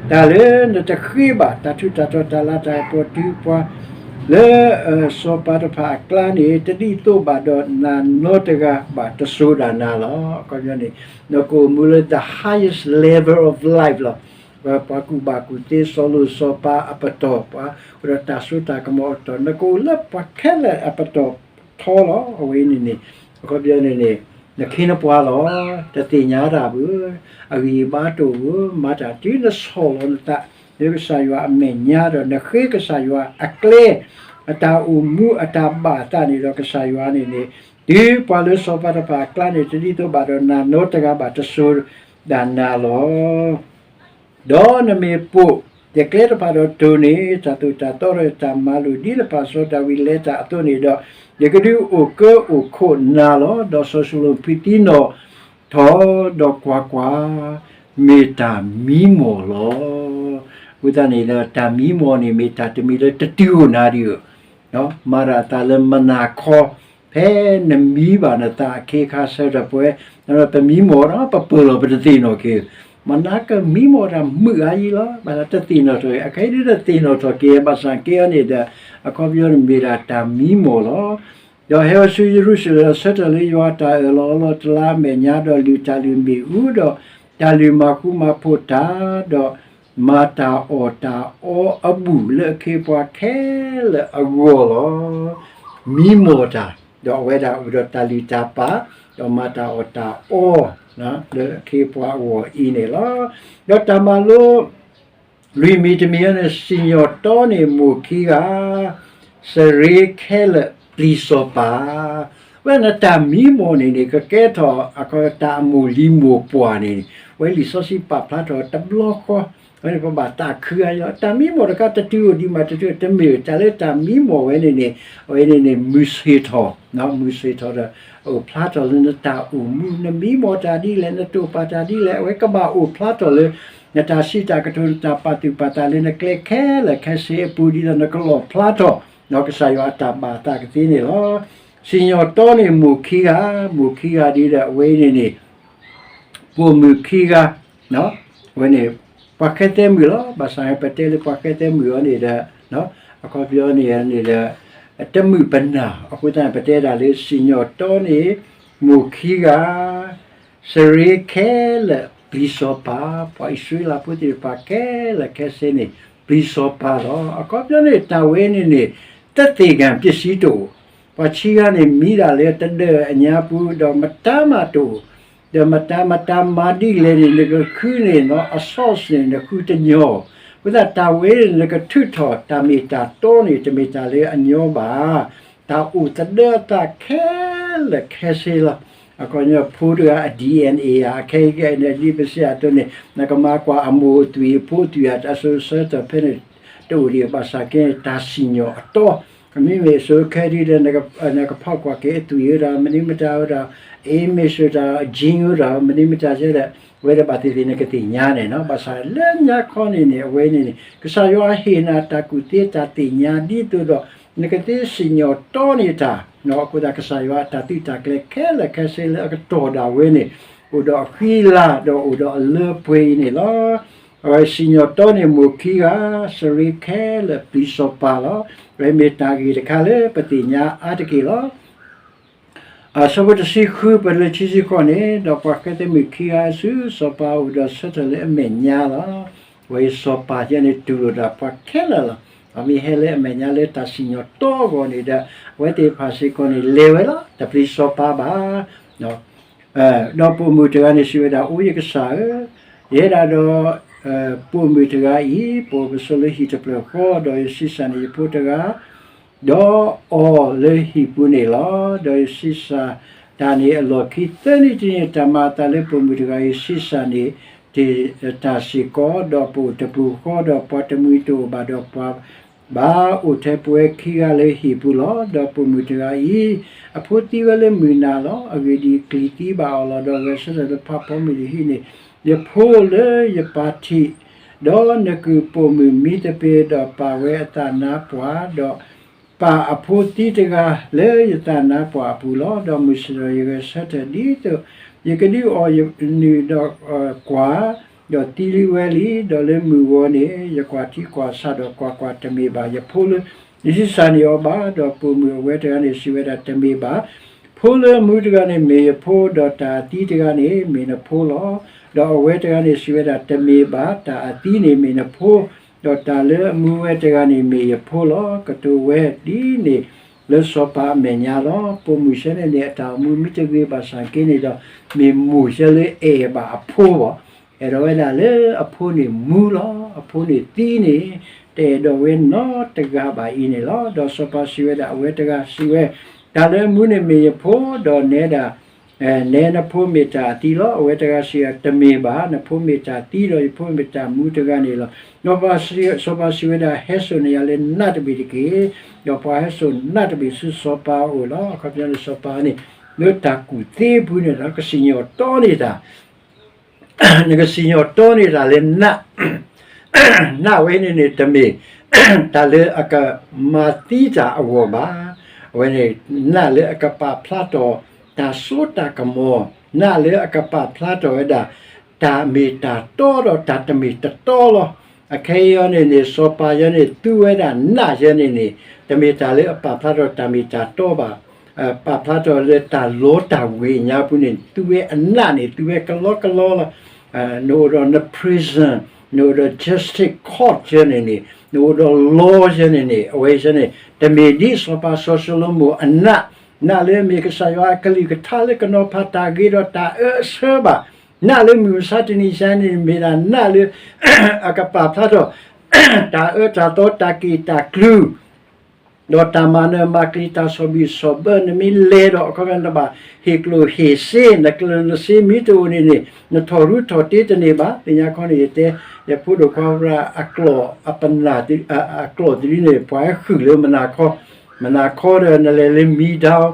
တၢ်လၢနတဃ့ဘၣ်, တၢ်ထူးတၢ်တီၤတၢ်လၤတၢ်ကပီၤ တုၤပှၤလၢ စီၤပၤတဖၣ်အကျါန့ၣ် တဒ်သိးဘၣ်ဒီးနၤနီတဂၤဘၣ်တစိၤဒၣ်နၤလီၤ. အခီပညီန့ၣ် နကအိၣ်မူလၢ the highest level of life လီၤ. ပှၤကူၣ်ဘၣ်ကူၣ်သ့ စီၤလိၤစီၤပၤအပတီၢ်, ပှၤအိၣ်ဒီးတၢ်စိတၢ်ကမီၤအပတီၢ်, နကအိၣ်လၢပှၤခဲလၢာ်အပတီၢ်ထီလီၤ. အဝဲန့ၣ်န့ၣ် အခီပညီန့ၣ်န့ၣ် နခ့နပှၤလီၤ. တသ့ၣ်ညါတၢ်ဘၣ်, အဂံၢ်အဘါတအိၣ်ဧါ, မၤတၢ်တုၤနဆီၣ်လီၤနသး လၢကစၢ်ယွၤအမဲာ်ညါဒီး နဃ့ကစၢ်ယွၤအကျဲ အတၢ်အိၣ်မူအတၢ်ဘၣ်အသးန့ၣ်ဒီး ကစၢ်ယွၤန့ၣ်န့ၣ် တုၤပှၤလၢစီၤပၤတဖၣ်အကျါန့ၣ် တဒ်သိးဘၣ်ဒီးနၤနီတဂၤဘၣ်တစိၤဒၣ်နၤလီၤ. ဒီးနမ့ၢ်ပိာ်ယကျဲတဖၣ်ဒီးတိၢ်န့ၢ် တၢ်သိၣ်တၢ်သီဒီးတၢ်မၤလိာ် ဒ်နပၢ်စီၤဒၤဝံးလဲၤတၢ်အသိးန့ၣ်ဒီး, ယကဒုးအိၣ်ကၢအိၣ်ခိးနၤလီၤ. ဒီးစီၤၡလိၤမၤဖံးသံနီၣ်ထီၣ်, ဒီးကွၢ်ကွၢ်, မ့ၢ်တၢ်မံမီၢ်လီၤ. အဃိသတးန့ၣ်ဒီး တၢ်မံမီၢ်န့ၣ် မ့ၢ်တၢ်တမံၤလၢတတုၤအိၣ်နၤဒံးဧါ. မၤတၢ်အသးလၢမုၢ်နၤခီ, ဖဲနမံဘၣ်နသးအခ့အခါဆၢကတီၢ် ပဝဲ ပမံမီၢ်ဒီး ပပၢၢ်လီၤ ပတသ့ၣ်နီၣ်က့ၤ, မုၢ်နၤကမံမီၢ်တၢ်မုာ်အါယံလီၤ. ဘၣ်ဆၣ်တသ့ၣ်နီၣ်ထီၣ်က့ၤ, အခဲအံၤဒ်တသ့ၣ်နီၣ်ထီၣ်က့ၤ ဘၣ်ဆၣ်က့အီၤန့ၣ်ဒီး အခီပညီန့ၣ်မ့ၢ်ဒၣ်တၢ်မံမီၢ်လီၤ. ဒီးဟဲဝဲဆူယရူၤၡလ့ၣ် ဆၢထၢၣ်လၢယွၤအတၢ်အၢၣ်လီၤအီလီၤတလါအမဲာ်ညါ ဒီးလုၢ်တၢ်လုၢ်မ့ၣ်အူ ဒီးတၢ်လုၢ်မၤဃူမၤဖိးတၢ်, ဒီးမၤတၢ်အီၣ်တၢ်အီအဘူၣ်လၢအခ့အပှၤခဲလၢာ်အဂီၢ်လီၤ. မံမီၢ်တၢ်, ဒီးအဝဲဒၣ်အိၣ်ဒီးတၢ်လုၢ်တၢ်ပာ်, ဒီးမၤတၢ်အီၣ်တၢ်အီ လၢအခ့အပှၤအဂီၢ်အံၤန့ၣ်လီၤ. ဒီးတၢ်မၤလိ လွံၢ်မံၤတမံၤအံၤန့ၣ် စံၣ်ညီၣ်တီန့ၢ်မိၢ်ခံဂၤ, စရ့ခဲလၢာ်ပျံၤစီၤပၤ. ဝဲနတၢ်မံမီၢ်န့ၣ်န့ၣ် ကကဲထီၣ်အခီတၢ်အမိၢ်လံၤမိၢ်ပှၢ်န့ၣ်န့ၣ် ဝဲလံာ်စီဆှံပာ်ဖျါထီၣ်တဘျီဃီ, ဝဲန့ၣ်ပဘၣ်သးခုအါလီၤ. တၢ်မံမီၢ်တခါတတုၤအိၣ်ဒံးမးတတုၤ တမ့ၢ်တၢ်လၢတၢ်မံမီၢ်ဝဲန့ၣ်န့ၣ် အဝဲန့ၣ်န့ၣ် မုၢ်ဆ့ၣ်ထီၣ်, မုၢ်ဆ့ၣ်ထီၣ်ဒီး အိၣ်ဖျါထီၣ်လၢနတၢ်အိၣ်မူ နမံမီၢ်တၢ်ဒ်လဲၣ် နတိာ်ပာ်တၢ်ဒ်လဲၣ် အဝဲကဘၣ်အိၣ်ဖျါထီၣ်လၢ နတၢ်စံးတၢ်ကတိၤ နတၢ်ပာ်သူၣ်ပာ်သးလၢနကျဲခဲလၢာ်ခဲဆ့အပူၤ ဒ်သိးနကလီၣ်ဖျါထီၣ် ကစၢ်ယွၤအတၢ်ဘၣ်အသးကသ့န့ၣ်လီၤ. စံၣ်ညီၣ်တီန့ၢ်မိၢ်ခံဂၤ, မိၢ်ခံဂၤဒ်ဒီးအဝဲအံၤန့ၣ်န့ၣ် ပိာ်မုၣ်ခံဂၤ, အဝဲန့ၣ် ပှၤဃဲသဲမုၣ်လီၤ. ဘၣ်ဆၣ်ပတဲလၢပှၤဃဲသဲမုၣ်အီၤန့ၣ်ဒီး အခီပညီန့ၣ်န့ၣ်ဒီး တမုာ်ပနၢ် အဃိသတးန့ၣ် ပတဲဒၣ်လၢစံၣ်ညီၣ်တီန့ၣ် မိၢ်ခံဂၤ စရ့ခဲလၢာ်ပျံၤစီၤပၤ, ပှၤအံၣ်စရ့လးဖိသ့ၣ်တဖၣ်ခဲလၢာ်ခဲဆ့န့ၣ် ပျံၤစီၤပၤလီၤ. အခီပညီန့ၣ် တၢ်ဝဲန့ၣ်န့ၣ် သက်သေခံပစ္စည်းတအိၣ်, ပှၤခံဂၤန့ၣ် မံဒၣ်လၢတဒၢၣ်အညါပူၤ ဒီးမတၤမးတအိၣ်, ဒီးမတၤမတၤမၤဒ်လဲၣ်န့ၣ် နကဃုန့ၣ်နီၤ အ source န့ၣ် နဃုတညီ, အဃိသတးတၢ်ဝဲန့ၣ် နကထုးထီၣ်တၢ်မ့ၢ်တၢ်တီန့ၣ် တမ့ၢ်တၢ်လၢအညီဘၣ်. တၢ်အိၣ်သဒၢအသးခဲလၢာ်ခဲဆ့လီၤ. အခီပညီဖိတဂၤအ DNA ဧါ အခဲအံၤခဲအံၤန့ၣ် ဒ်ပစံးအသိးန့ၣ် နကမၤကွၢ်အမိၢ်အသွံၣ်အဖိသွံၣ်ဧါ တၢ်စိၤဆၢကတီၢ်ဖဲန့ၣ် တအိၣ်ဒံး ဘၣ်ဆၣ်က့န့ၣ် တၢ်စံၣ်ညီၣ်အတီ မ့မ့ၢ်စိၤခဲဒ်ဒီး နကဖီၣ်ကွၢ်က့ၤအသွံၣ်ဝဲဒီး မနုၤမတၤဝဲဒီး image ဝဲဒီး gene ဝဲဒီး မနုၤမတၤကဲဒီး ဝဲဒၣ်ဘၣ်သ့ၣ်သ့ၣ်နကသ့ၣ်ညါန့ၣ်နီၤ. ဘၣ်ဆၣ်လၢညါခီန့ၣ်န့ၣ် အဝဲန့ၣ်န့ၣ် ကစၢ်ယွၤဟ့ၣ်နၤတၢ်ကူၣ်သ့တၢ်သ့ၣ်ညါ ဒ်သိးဒီး နကသ့စံၣ်ညီၣ်တီန့ၢ်တၢ်, အဃိသတးကစၢ်ယွၤအတၢ်သုးတၢ်ကျဲၤခဲလၢာ်ခဲဆ့လၢအကတီၢ်ဒၣ်ဝဲန့ၣ် အိၣ်ဒီးအဃံလၤဒီးအိၣ်ဒီးအလၢပှဲၤအံၤန့ၣ်လီၤ. အဝဲစံၣ်ညီၣ်တီန့ၢ်မိၢ်ခံဂၤ, စရ့ခဲလၢာ်ပျံၤစီၤပၤလီၤ. အဝဲမ့ၢ်တၢ်ဂ့ၢ်တခါလၢပသ့ၣ်ညါအါတက့ၢ်လီၤ. အဆၢဖိတဆံဃု ပတုၤလၢခံဆံဃိးန့ၣ်, ဒီးပှၤဃဲသဲမုၣ်ခံဂၤအစုစီၤပၤအိၣ်ဒီးဆၢထၢၣ်လၢအမဲာ်ညါလီၤ. အဝဲစီၤပၤယဲန့ၣ်တူၢ်လိာ်ဒီးပှၤခဲလၢာ်လီၤ. အမ့ၢ်ဟဲလၢအမဲာ်ညါလၢတၢ်စံၣ်ညီၣ်တီအဂီၢ်န့ၣ်ဒီး အဝဲသ့ၣ်တဖၣ်စ့ၢ်ကီးန့ၣ် လဲၤဝဲလီၤ. တပျံၤစီၤပၤဘၣ်. ဒီးပိာ်မုၣ်တဂၤန့ၣ်စံးဝဲဒၣ်, အိယကစၢ်ဧၢ, ယဟဲဒၣ်ဒီး ပိာ်မုၣ်တဂၤအံၤ, ပအိၣ်ပဆိးလၢဟံၣ်တဖျၢၣ်ဃီ, ဒီးယဆံးစၢ်န့ၢ်ယဖိတဂၤ, ဒီးအီၤလၢဟံၣ်ပူၤန့ၣ်လီၤ. ဒီးယဆံးစၢ်တၢ်န့ၣ်အလီၢ်ခံသၢနံၣ်တနံၣ်န့ၣ်, တၢ်မၤအသးလၢပိာ်မုၣ်တဂၤအံၤ ဆံးစၢ်န့ၣ် တၢ်စ့ၢ်ကီး, ဒီးပအိၣ်တပူၤဃီ, ဒီးပှၤတမှံၤတအိၣ်ဘၣ်, ဒီးပှၤဘၣ်အိၣ်ထဲပဝဲခံဂၤလၢဟံၣ်ပူၤလီၤ. ဒီးပိာ်မုၣ်တဂၤအံၤ အဖိသံဝဲလၢမုၢ်နၤလီၤ. အဂ့ၢ်ဒ်အံၤ, ကျံၤသံဘၣ်အီၤလီၤ. ဒီးဂဲၤဆၢထၢၣ်လၢဖးဖီမုၢ်တဟံးန့ၢ် ယဖိလၢယပၢ်ထံး, ဒီးနကုၢ်ပိာ်မုၣ်မံသပ့ၤ, ဒီးပာ်ဝဲအသးနါပှၢ်, ဒီး ပာ်အဖိသံတဂၤလၢယသးနါပှၢ်အပူၤလီၤ. ဒီးမုၢ်ဆ့ၣ်ထီၣ်ယဂဲၤဆၢထၢၣ်ဒ်သိး ယကဒုးအီၣ်နုၢ်ဒီးကွၢ်, ဒီးသံလံဝဲလံ. ဒီးလၢမုၢ်ဂီၤန့ၣ် ယကွၢ်ထံကွၢ်ဆးဒီးကွၢ်ကွၢ်, တမ့ၢ်ဘၣ်ယဖိလၢယဆံးစၢ်န့ၢ်အီၤဘၣ်. ဒီးပိာ်မုၣ်အဝဲတဂၤန့ၣ်စံးဝဲဒၣ်, တမ့ၢ်ဘၣ် ဖိလၢအမူတဂၤန့ၣ်မ့ၢ်ယဖိ, ဒီးတၢ်အသံတဂၤန့ၣ်မ့ၢ်နဖိလီၤ. ဒီးအဝဲတဂၤန့ၣ်စံးဝဲဒၣ်, တမ့ၢ်ဘၣ်, တၢ်အသံန့ၣ်မ့ၢ်နဖိ, ဒီးတၢ်လၢအမူဝဲတဂၤန့ၣ်မ့ၢ်ယဖိလီၤ. ကတိၤဝဲဒ်န့ၣ်လၢစီၤပၤအမဲာ်ညါလီၤ. ပိာ်မုၣ်ဆၢန့ၣ်န့ၣ် အတၢ်အိၣ်မူမ့ၢ်တဂ့ၤဘၣ်ဆၣ်က့န့ၣ်ဒီး မ့ၢ်မိၢ်ဆၢလၢအဲၣ်ဘၣ်အဖိဘၣ်, အဲၣ်ဒိးဝဲဒၣ်လၢအဖိန့ၣ်မူလီၤ. အဖိန့ၣ်သံန့ၣ် တအဲၣ်ဒိးဝဲနီတဂၤဘၣ်အံၤန့ၣ်လီၤ. ဒီးစီၤပၤစံးဝဲဒၣ်, အဝဲတဂၤစံးဝဲ, တၢ်လၢအမူန့ၣ်မ့ၢ်ယဖိ, ဒီးနဲဒၣ် နဲနဖိမ့ၢ်တၢ်အသံလီၤ. အဝဲတဂၤစံး, တမ့ၢ်ဘၣ်, နဖိမ့ၢ်တၢ်သံဒီး ယဖိမ့ၢ်တၢ်မူတဂၤန့ၣ်လီၤ. စီၤပၤစံးဝဲဒၣ်, ဟဲစိာ်နယၤလၢနးတဘ့ၣ်တက့ၢ်. ဒီးပှၤဟဲစိာ်နးတဘ့ၣ်ဆူစီၤပၤအအိၣ်လီၤ. အခီပညီန့ၣ် စီၤပၤန့ၣ် လၢတၢ်ကူၣ်သ့အပူၤန့ၣ်ဒီး ကစံၣ်ညီၣ်တီန့ၢ်တၢ် နကစံၣ်ညီၣ်တီန့ၢ်တၢ်လၢနး, နးဝဲန့ၣ်န့ၣ် တမ့ၢ် တၢ်လၢအကမၤသံတၢ်အဂီၢ်ဘၣ်. အဝဲန့ၣ် နးလၢအကပာ်ဖျါထီၣ်တၢ်စိတၢ်ကမီၤ, နးလၢအကပာ်ဖျါထီၣ်ဝဲဒၣ် တၢ်မ့ၢ်တၢ်တီဒီးတၢ်တမ့ၢ်တတီလီၤ. အခဲအံၤအံၤန့ၣ်န့ၣ် စီၤပၤယဲန့ၣ် သူဝဲဒၣ်နးယဲန့ၣ်န့ၣ် တမ့ၢ်တၢ်လၢအပာ်ဖျါထီၣ်တၢ်မ့ၢ်တၢ်တီဘၣ်. ပာ်ဖျါထီၣ်လၢတၢ်လီတၢ်ဝ့ၢ်ညါပူၤန့ၣ် သူဝဲအနးန့ၣ် သူဝဲကလီကလီလီၤ. နအိၣ်ဒီးန prison, နအိၣ်ဒီး justice court ယဲန့ၣ်န့ၣ်, နအိၣ်ဒီး law ယဲန့ၣ်န့ၣ်, အဝဲယဲန့ၣ် တမ့ၢ်ဒ်စီၤပၤစီၤၡလိၤမိၣ်အနး, နးလၢမ့ၢ်ကစၢ်ယွၤအကလုၢ်ကထါလၢကနီၤဖးတၢ်ဂ့ၤဒီးတၢ်အၢအဆၢဘၣ်. နးလၢမုၢ်မဆါတနံၤအံၤန့ၣ် မ့ၢ်ဒၣ်နးလၢ အကပာ်ဖျါထီၣ် တၢ်အၢတၢ်သီ တၢ်က့ၣ်တၢ်ကျူ ဒီးတၢ်မၤနၢၤမၤကျံၤ တၢ်ဆီၣ်ဘံၣ်ဆီၣ်ဘၢ နမ့ၢ်လဲၤဒီး အခီပညီနဘၣ်ဟ့ၣ်ကျိၣ်ဟ့ၣ်စ့, နကျိၣ်နစ့မ့ၢ်တအိၣ်န့ၣ်န့ၣ် နထီၣ်ရူထီၣ်တ့တန့ၢ်ဘၣ်. သ့ၣ်ညါခီန့ၣ် ယတဲ ယဖိဒိၣ်ခွါ အကျိာ်အပနၢ် အကျိာ်တဒုန့ၣ် ပှၤဟဲဃုာ်လၢမနၤခီ, မနၤခီဒီး နလဲၤလၢမံဒီး ဒီးတၢ်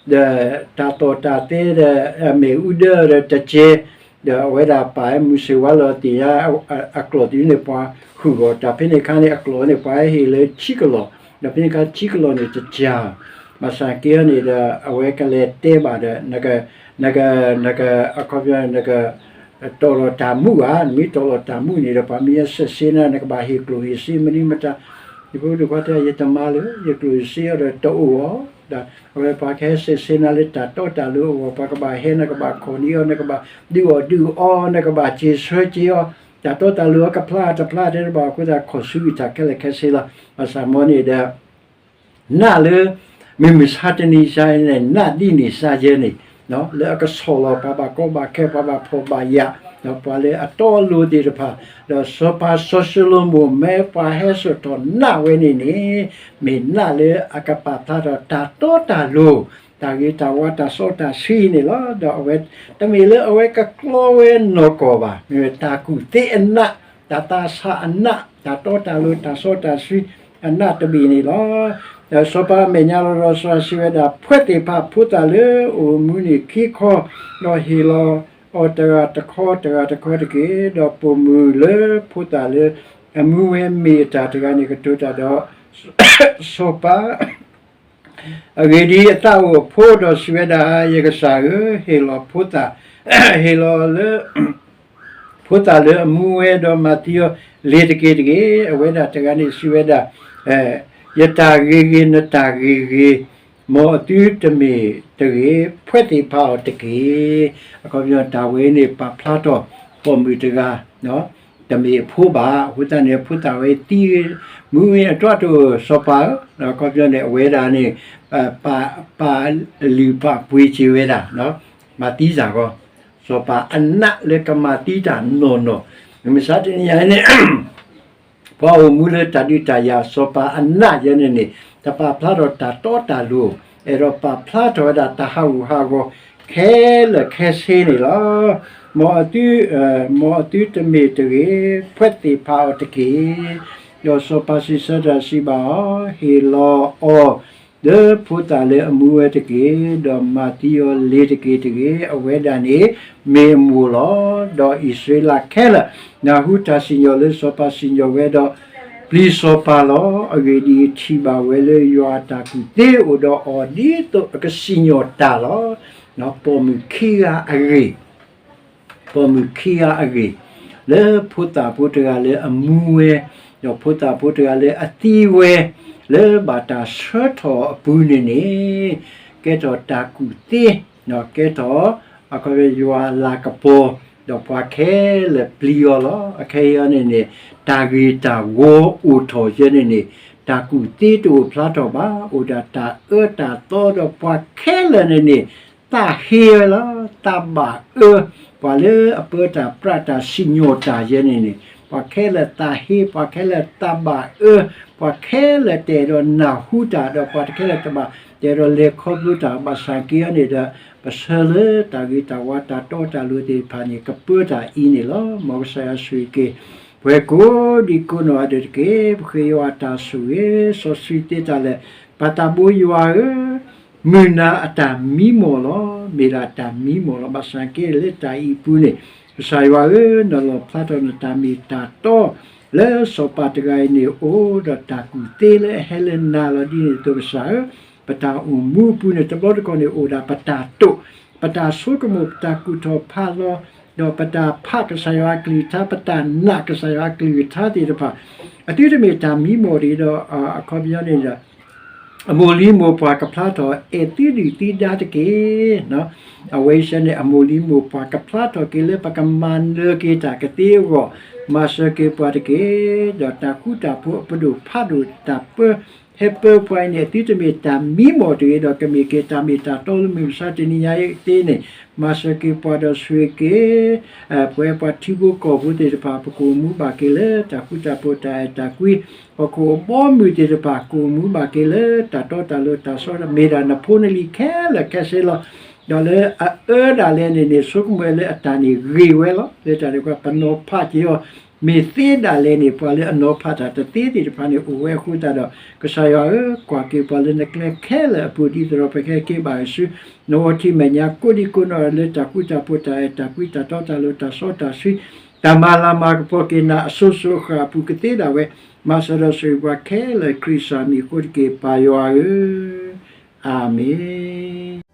သီၣ်တၢ်သဲဒီး အမ့ၣ်အူဒၢဒီးတကဲ ဒီးအဝဲဒၣ်ပာ်ဟဲမုၢ်ဆ့ၣ်ဝါလီၤတ့ၢ်ညါ အကျိာ်တဒုန့ၣ် ပှၤဃုာ်ဂီၤတၢ်ဖဲန့ၣ်အခါန့ၣ် အကျိာ်န့ၣ် ပှၤဟဲဟ့ၣ်လၢဆံကလီၢ်, ဒီးဖဲန့ၣ်အခါဆံကလီၢ်န့ၣ်တကး, ဘၣ်ဆၣ်က့န့ၣ်ဒီး အဝဲကလဲၤတဲဘၣ်ဒီး နက နက အခီပညီ နက တီၢ်လီၤတၢ်မူဧါ, နမ့ၢ်တီၢ်လီၤတၢ်မူန့ၣ်ဒီး ပှၤမ့ၢ်ဟဲစဲးဆ့နၤ နကဘၣ်ဟ့ၣ်ကျိၣ်ဟ့ၣ်စ့မနုၤမတၤ, ယဖိဒိၣ်ခွါတဲ ယတမၤလၢၤ ယကျိၣ်ယစ့အီၤဒီးတအိၣ်အီၤ, ဒီးအဝဲပှၤကဟဲစဲးဆ့နၤလၢတၢ်တီတၢ်လိၤအဂီၢ် ပှၤကဘၣ်ဟဲ နကဘၣ်ခိၣ်နံၤအီၤ နကဘၣ်ဒုးအီၣ်ဒုးအီ နကဘၣ်စံးဆၢက့ၤအီၤ, တၢ်တီတၢ်လိၤအီၤကဖျါတဖျါတဲတဘၣ်အဃိသတး ခိၣ်ဆူအံၤတၢ်ခဲလၢာ်ခဲဆ့လီၤ. ဘၣ်ဆၣ်မ်န့ၣ်ဒီး နးလၢ မုၢ်မဆါတနံၤစါန့ၣ် နးဒ်န့ၣ်စါယဲန့ၣ် လၢအကဆီၣ်လီၤပှၤဘၣ်ကီဘၣ်ခဲ ပှၤဘၣ်ဖှီၣ်ဘၣ်ယာ် ဒီးပှၤလၢအတီအလိၤသ့ၣ်တဖၣ်, ဒီးစီၤပၤစီၤၡလိၤမိၣ်မ့ၢ်ပှၤဟဲစိာ်ထီၣ်နးဝဲန့ၣ်န့ၣ် မ့ၢ်နးလၢအကပာ်ဖျါထီၣ်တၢ်တီတၢ်လိၤ, တၢ်ဂ့ၤတၢ်ဝါတၢ်စီတၢ်ဆှံန့ၣ်လီၤ. ဒီးအဝဲ တမ့ၢ်လၢအဝဲကကျီဝဲနီၢ်ကီၢ်ဘၣ်, မ့ၢ်ဝဲတၢ်ကူၣ်သ့အနး, တၢ်သးဆးအနး, တၢ်တီတၢ်လိၤတၢ်စီတၢ်ဆှံအနးတဘ့ၣ်န့ၣ်လီၤ. ဒီးစီၤပၤအမဲာ်ညါလီၤဒီးစီၤစံးဝဲဒၣ် ဖှဲးသ့ၣ်တဖၣ်ဖိသၣ်လၢအအိၣ်မူန့ၣ်ခံခီ, ဒီးဟ့ၣ်လီၤအီၤတဂၤတခီတဂၤတခီတက့ၢ်. ဒီးပိာ်မုၣ်လၢဖိသၣ်လၢအမူဝဲမ့ၢ်အတၢ်တဂၤန့ၣ်ကတိၤတၢ်ဒီး စီၤပၤ အဂ့ၢ်ဒ်အံၤ, အသးအိၣ်အဖိဒီးစံးဝဲဒၣ်, ယကစၢ်ဧၢ, ဟ့ၣ်လီၤဖိသၣ်, ဟ့ၣ်လီၤလၢ ဖိသၣ်လၢအမူဝဲဒီးမၤသံအီၤလ့ၤတက့ၢ်တက့ၢ်. အဝဲဒၣ်တဂၤန့ၣ်စံးဝဲဒၣ်, ယတၢ်ဂ့ၤဂ့ၤ နတၢ်ဂ့ၤဂ့ၤ, မ်အသုတမ့ၢ်တဂ့ၤ, ဖှဲးသ့ၣ်တဖၣ်အီၤတက့ၢ်. အခီပညီတၢ်ဝဲအံၤန့ၣ် ပာ်ဖျါထီၣ် ပိာ်မုၣ်တဂၤ တမ့ၢ်အဖိဘၣ်. အဃိသတးန့ၣ် ဖိသၣ်ဝဲသံဂ့ၤ မူဂ့ၤ အတီတအိၣ် စီၤပၤဧၢ, အခီပညီန့ၣ် အဝဲဒၣ်န့ၣ် ပာ် ပာ်လုၢ်ပာ်ပှ့ၤစ့ၢ်ဝဲဒၣ်, မၤသံစ့ၢ်ကီး, စီၤပၤအနးလၢကမၤသံတၢ်နီၢ်နီၢ်, မုၢ်မဆါတနံၤအံၤန့ၣ် ပှၤအိၣ်မူလၢတၢ်ဒုးတၢ်ယၤ စီၤပၤအနးယဲန့ၣ်န့ၣ် တပာ်ဖျါထီၣ်တၢ်တီတၢ်လိၤ, အဲၣ်ဒိးပာ်ဖျါထီၣ်ဝဲဒၣ်တၢ်ဟးဂူာ်ဟးဂီၤခဲလၢာ်ခဲဆ့န့ၣ်လီၤ. မ်အသု, မ်အသုတမ့ၢ်တဂ့ၤ, ဖှဲးသ့ၣ်ဖးအီၤတက့ၢ်. ဒီးစီၤပၤစံးဆၢတၢ်စံးဘၣ်အီၤ, ဟ့ၣ်လီၤအီၤ လၢဖိသၣ်လၢအမူဝဲတက့ၢ်, ဒီးမၤသံအီၤလ့ၤတက့ၢ်တဂ့ၤ. အဝဲဒၣ်န့ၣ်မ့ၢ်အမိၢ်လီၤ. ဒီးအံၣ်စရ့လးခဲလၢာ် နၢ်ဟူတၢ်စံၣ်ညီၣ်လၢစီၤပၤစံၣ်ညီၣ်ဝဲဒီး ပျံၤစီၤပၤလီၤ. အဂ့ၢ်ဒ်အံၤ, ထံၣ်ဘၣ်ဝဲလၢယွၤအတၢ်ကူၣ်သ့အိၣ်ဒီးအီၤ ဒ်သိးအကစံၣ်ညီၣ်တၢ်လီၤ. ပိာ်မုၣ်ခံဂၤအဂ့ၢ် ပိာ်မုၣ်ခံဂၤအဂ့ၢ်, လၢဖိသၣ်ဖိတဂၤလၢအမူဝဲ, ဒီးဖိသၣ်ဖိတဂၤလၢအသံဝဲ, လၢဘၣ်တၢ်ဆှၢထီၣ်အပူၤန့ၣ်န့ၣ်, ကဲထီၣ်တၢ်ကူၣ်သ့, ကဲထီၣ် အခီပညီယွၤအလၤကပီၤ, ဒီးပှၤခဲလၢာ်ပျံၤအီၤလီၤ. အခဲအံၤန့ၣ်န့ၣ် တၢ်ဂ့ၤတၢ်ဝီအိၣ်ထီၣ်ယဲန့ၣ်န့ၣ်, တၢ်ကူၣ်သ့တအိၣ်ဖျါထီၣ်ဘၣ်. အိၣ်ဒၣ်တၢ်အၢတၢ်သီဒီးပှၤခဲလၢာ်န့ၣ်န့ၣ် သးဟ့ဝဲလီၤ. သးဘၣ်အၢ, ပှၤလၢအပၢတၢ်ပြးတၢ်စံၣ်ညီၣ်တၢ်ယဲန့ၣ်န့ၣ်, ပှၤခဲလၢာ်သးဟ့, ပှၤခဲလၢာ်သးဘၣ်အၢ, ပှၤခဲလၢာ်တအဲၣ်ဒိးနၢ်ဟူတၢ်, ဒီးပှၤတခဲလၢာ်တဘၣ်တအဲၣ်ဒိးလဲၤခီဖျိတၢ်. ဘၣ်ဆၣ်က့အံၤန့ၣ်ဒီး ပဆၢလၢတၢ်ဂ့ၤတၢ်ဝါတၢ်တီတၢ်လိၤသ့ၣ်တဖၣ်န့ၣ် ကပၢတၢ်အံၤန့ၣ်လီၤ. မ်ကစၢ်ယွၤဆိၣ်ဂ့ၤက့ၤ ပှၤကိးဒံကိးနီၢ်ဂၤဒဲးတက့ၢ်. ပဃ့ယွၤအတၢ်ဆိၣ်ဂ့ၤ, စီဆှံသ့တၢ်လၢာ်, ပၢ်သးဘိယွၤဧၢ, မုၢ်နၤအတၢ်မံမီၢ်လီၤ. မ့ၢ်ဒၣ်တၢ်မံမီၢ်လီၤ. ဘၣ်ဆၣ်က့လၢတၢ်အံၤအပူၤန့ၣ်, ကစၢ်ယွၤဧၢ, နလီၣ်ဖျါထီၣ်နတၢ်မ့ၢ်တၢ်တီ လၢစီၤပၤတဂၤအံၤန့ၣ်အိၣ်ဒီးတၢ်ကူၣ်သ့လၢအဟဲလၢနၤလီၤ. ဒ်န့ၣ်အသိးကစၢ်ဧၢ, ပတၢ်အိၣ်မူအပူၤန့ၣ် တဘျီတခီၣ်န့ၣ်အိၣ်ဒၣ်ပတၢ်တိာ်, ပတၢ်ဆိကမိၣ်, ပတၢ်ကူၣ်ထီၣ်ဖးလီၤ, ဒီးပတၢ်ဖးကစၢ်ယွၤအကလုၢ်ကထါ, ပတၢ်နာ်ကစၢ်ယွၤအကလုၢ်ကထါသ့ၣ်တဖၣ်, အသုတမ့ၢ်တၢ်မံမီၢ်တဂ့ၤဒီး အခီပညီန့ၣ်ဒီး အမိၢ်လံၤမိၢ်ပှၢ်ကဖျါထီၣ် အဲၣ်သုဒုၣ်သုဒါတက့ၢ်. အဝဲအံၤန့ၣ် အမိၢ်လံၤမိၢ်ပှၢ်ကဖျါထီၣ်က့ၤလၢပကမၤနၢၤက့ၤတၢ်ကသ့အဂီၢ်, မၤစၢၤက့ၤပှၤတက့ၢ်. ဒီးတၢ်ဃူတၢ်ဖိးအပဒိၣ်ဖးဒိၣ်တၢ်ပၢ ဟဲပၢပှၤအံၤန့ၣ် အသုတမ့ၢ်တၢ်မံမီၢ်တဂ့ၤဒီး ကမ့ၢ်က့ၤတၢ်မ့ၢ်တၢ်တီလၢမုၢ်မဆါတနံၤညါအံၤသ့န့ၣ်, မၤစၢၤက့ၤပှၤဒီးဆိၣ်ဂ့ၤက့ၤ ပဝဲပှၤထံဖိကီၢ်ဖိသ့ၣ်တဖၣ် ပကအိၣ်မူဘၣ်က့ၤလၢတၢ်ဃူတၢ်ဖိးတၢ်အဲၣ်တၢ်ကွံ, ဟီၣ်ခိၣ်အဘီအမုၢ်သ့ၣ်တဖၣ် ကအိၣ်မူဘၣ်က့ၤလၢတၢ်တီတၢ်လိၤတၢ်ဆီ, မ့ၢ်ဒၣ်နဖိနလံၤခဲလၢာ်ခဲဆ့လီၤ. ဒီးလၢအအၢဒၣ်လဲာ်န့ၣ်န့ၣ် ဆိကမိၣ်လၢအတၢ်န့ၣ်ဂ့ၤဝဲလီၤ. လၢတၢ်န့ၣ်ပှၤပနီၤဖးက့ၤအီၤ, မ့ၢ်သ့ဒၣ်လဲာ်န့ၣ် ပှၤလၢအနီၤဖးတၢ်တသ့သ့ၣ်တဖၣ်န့ၣ်အိၣ်ဝဲအဃိသတးဒီး ကစၢ်ယွၤဧၢ, ကွၢ်က့ၤပှၤလၢနကျဲခဲလၢာ်အပူၤ ဒ်သိးဒီးပကဟဲက့ၤဘၣ်ဆူ နဝီထံမဲာ်ညါကိးဒံကိးနီၢ်ဂၤဒဲးလၢတၢ်ဃူတၢ်ဖိးတၢ်အဲၣ်တၢ်ကွံတၢ်တီတၢ်လိၤတၢ်စီတၢ်ဆှံ, တၢ်မၤလၤမၤကပီၤက့ၤနၤအစိၤစိၤအဃၣ်အပူၤကသ့ဒၣ်ဝဲ, မၤစၢၤဒီးဆိၣ်ဂ့ၤပှၤခဲလၢာ်ခရံာ်စၢ်မံၤအဃိတက့ၢ် ပၢ်ယွၤဧၢ, အၤမ့ၣ်.